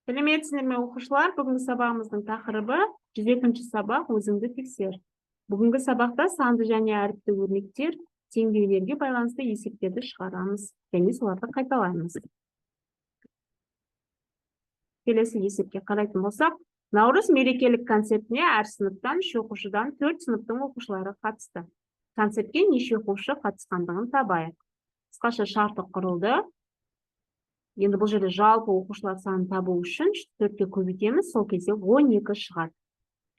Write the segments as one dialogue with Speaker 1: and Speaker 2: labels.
Speaker 1: Сәлеметсіздер ме, оқушылар? Бүгінгі сабағымыздың тақырыбы: 102 сабақ, «Өзіңді тексер». Бүгінгі сабақта санды және әріпті өрнектер, теңдеулерге байланысты есептерді шығарамыз және соларды қайталаймыз. Келесі есепке қарайтын болсақ, Наурыз мерекелік концертіне әр сыныптан үш оқушыдан төрт сыныптың оқушылары қатысты. Концертке неше оқушы қатысқандығын табайық. Қысқаша шарты құрылды. Енді бұл жерде жалпы оқушылар санын табу үшін төртке көбейтеміз, сол кезде 12 шығады.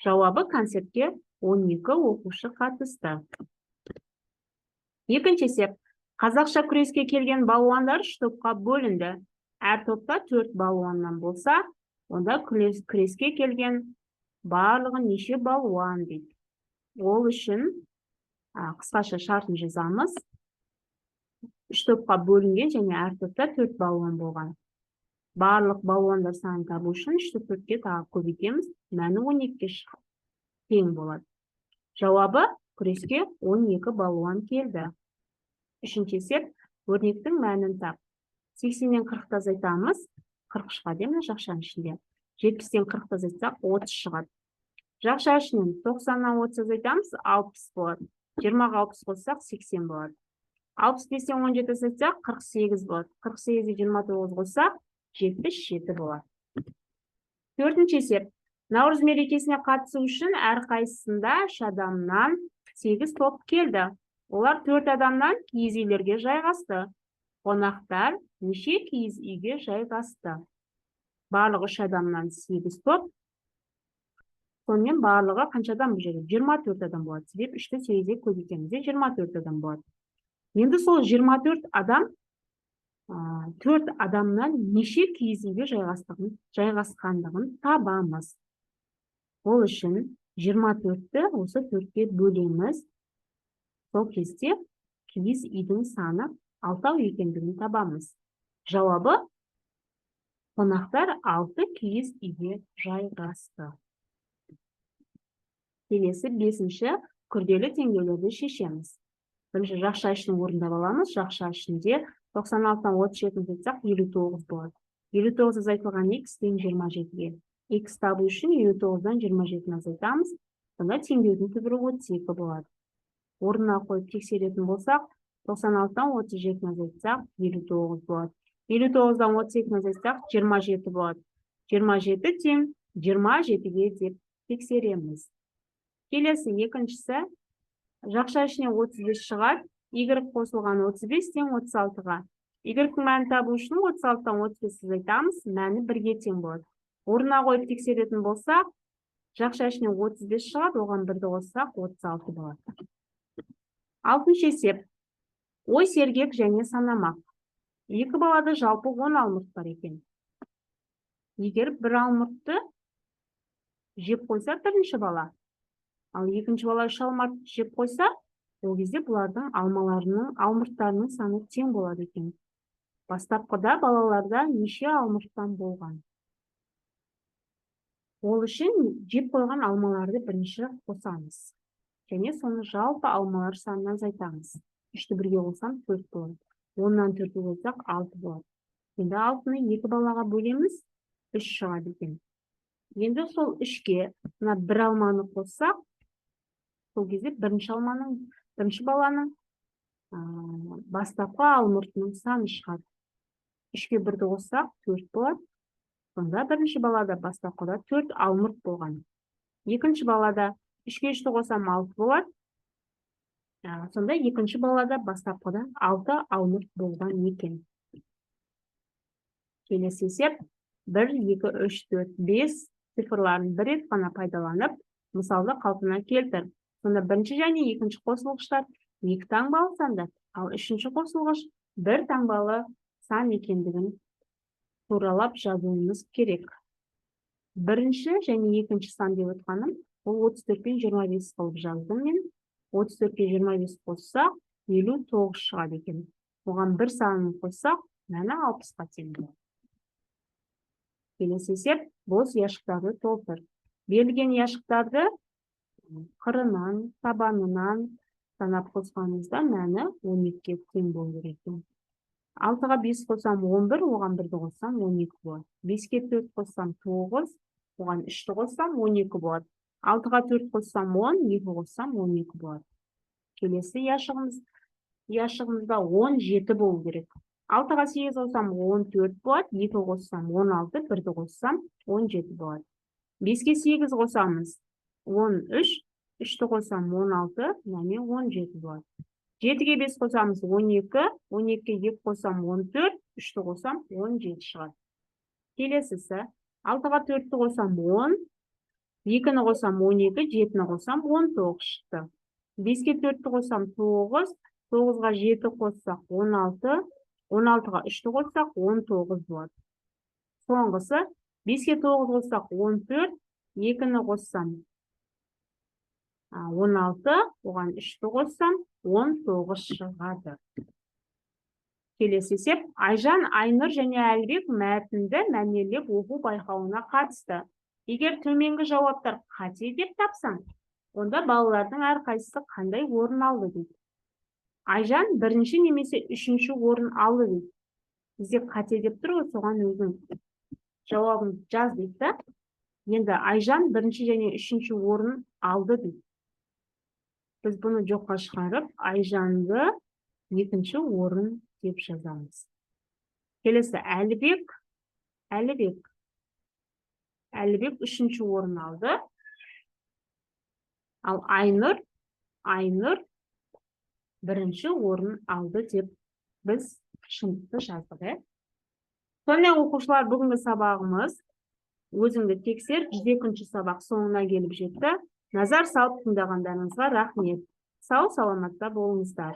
Speaker 1: Жауабы: концертке 12 оқушы қатысты. Екінші есеп. Қазақша күреске келген балуандар үш топқа бөлінді. Әр топта төрт балуаннан болса, онда күреске келген барлығы неше балуан дейді. Ол үшін қысқаша шартын жазамыз. Үш топқа бөлінген және әр топта төрт балуан болған. Барлық балуандар санын табу үшін үшті төртке тағы көбейтеміз, мәні 12-ге шығады, тең болады. Жауабы: күреске 12 балуан келді. Үшінші есеп. Өрнектің мәнін тап. 80-нен 40-ты азайтамыз, 40 шығады, мына жақшаның ішінде. 70-тен 40-ты азайтсақ, 30 шығады. Жақша ішінен 90-нан 30 азайтамыз, 60 болады. 20-ға 60 қоссақ, 80 болады. 65-тен 17 азайтсақ, 48 болады. 48-ге 29 қоссақ, 77 болады. Төртінші есеп. Наурыз мерекесіне қатысу үшін әрқайсысында үш адамнан сегіз топ келді. Олар төрт адамнан киіз үйлерге жайғасты. Қонақтар неше киіз үйге жайғасты? Барлығы үш адамнан сегіз топ. Сонымен, барлығы қанша адам? Бұл жерде 24 адам болады, себебі үшті сегізге көбейтеміз де, 24 адам болады. Енді сол 24 адам төрт адамнан неше киіз үйге жайғасқандығын табамыз. Ол үшін 24-ті осы төртке бөлеміз. Сол кезде киіз үйдің саны алтау екендігін табамыз. Жауабы: қонақтар алты киіз үйге жайғасты. Келесі, бесінші, күрделі теңдеулерді шешеміз. Бірінші жақша ішін орындап аламыз. Жақша ішінде 96-тан 37-ні азайтсақ, 59 болады. 59 азайтылған х тең 27-ге. Х табу үшін 59-дан 27-ні азайтамыз. Сонда теңдеудің түбірі 32 болады. Орнына қойып тексеретін болсақ, 96-тан 37-ні азайтсақ, 59 болады. 59-дан 32-ні азайтсақ, 27 болады. 27 тең 27-ге деп тексереміз. Келесі, екіншісі: жақша ішінен 35 шығады, y қосылған 35 тең 36-ға. Y-дің мәнін табу үшін 36-дан 35 азайтамыз, мәні бірге тең болады. Орнына қойып тексеретін болсақ, жақша ішінен 35 шығады, оған бірді қоссақ, 36 болады. Алтыншы есеп. Ой сергек және санамақ. Екі балада жалпы 10 алмұрт бар екен. Егер бір алмұртты жеп қойса бірінші бала, ал екінші бала үш алмұрт жеп қойса, ол кезде бұлардың алмаларының, алмұрттарының саны тең болады екен. Бастапқыда балаларда неше алмұрттан болған? Ол үшін жеп қойған алмаларды бірінші қосамыз және соны жалпы алмалар санынан азайтамыз. Үшті бірге қоссам, төрт болады. 10-нан төртті қоссақ, алты болады. Енді алтыны екі балаға бөлеміз, үш шығады екен. Енді сол үшке мына бір алманы қоссақ, сол кезде бірінші алманың, бірінші баланың бастапқы алмұртының саны шығады. Үшке бірді қоссақ, төрт болады. Сонда бірінші балада бастапқыда төрт алмұрт болған. Екінші балада үшке үшті қоссам, алты болады. Сонда екінші балада бастапқыда алты алмұрт болған екен. Келесі есеп. Бір, екі, үш, төрт, бес цифрларын бір рет қана пайдаланып, мысалды қалпына келтір. Сонда бірінші және екінші қосылғыштар екі таңбалы сандар, ал үшінші қосылғыш бір таңбалы сан екендігін туралап жазуымыз керек. Бірінші және екінші сан деп отқаным, ол 34 пен 25 қылып жаздым мен. 34-ке 25 қоссақ, 59 шығады екен. Оған бір санын қоссақ, мәні 60-қа тең болады. Келесі есеп. Бос ұяшықтарды толтыр. Берілген ұяшықтарды қырынан, табанынан санап қосқанымызда, мәні 12-ге тең болу керек екен. Алтыға бес қосам, 11, оған бірді қоссам, 12 болады. Беске төрт қоссам, тоғыз, оған үшті қоссам, 12 болады. Алтыға төрт қоссам, 10, екі қоссам, 12 болады. Келесі ұяшығымызда 17 болу керек. Алтыға сегіз қоссам, 14 болады, екі қоссам, 16, бірді қоссам, 17 болады. Беске сегіз қосамыз, 13, үшті қоссам, 16, яғни 17 болады. Жетіге бес қосамыз, 12, 12-ге екі қоссам, 14, үшті қоссам, 17 шығады. Келесісі: алтыға төртті қоссам, 10, екіні қоссам, 12, жетіні қоссам, 19 шықты. Беске төртті қоссам, тоғыз, тоғызға жеті қоссақ, 16, 16-ға үшті қоссақ, 19 болады. Соңғысы: беске тоғыз қоссақ, 14, екіні қоссам, 16, оған үшті қоссам, 19 шығады. Келесі есеп. Айжан, Айнұр және Әлібек мәтінді мәнерлеп оқу байқауына қатысты. Егер төменгі жауаптар қате деп тапсаң, онда балалардың әрқайсысы қандай орын алды дейді. Айжан бірінші немесе үшінші орын алды дейді. Бізде қате деп тұр ғой, соған өзің жауабын жаз дейді да. Енді Айжан бірінші және үшінші орын алды дейді. Біз бұны жоққа шығарып, Айжанды екінші орын деп жазамыз. Келесі Әлібек. Әлібек үшінші орын алды. Ал Айнұр бірінші орын алды деп біз шындықты жаздық, иә. Сонымен, оқушылар, бүгінгі сабағымыз «Өзіңді тексер», 102-сабақ соңына келіп жетті. Назар салып тыңдағандарыңызға рахмет. Сау саламатта болыңыздар.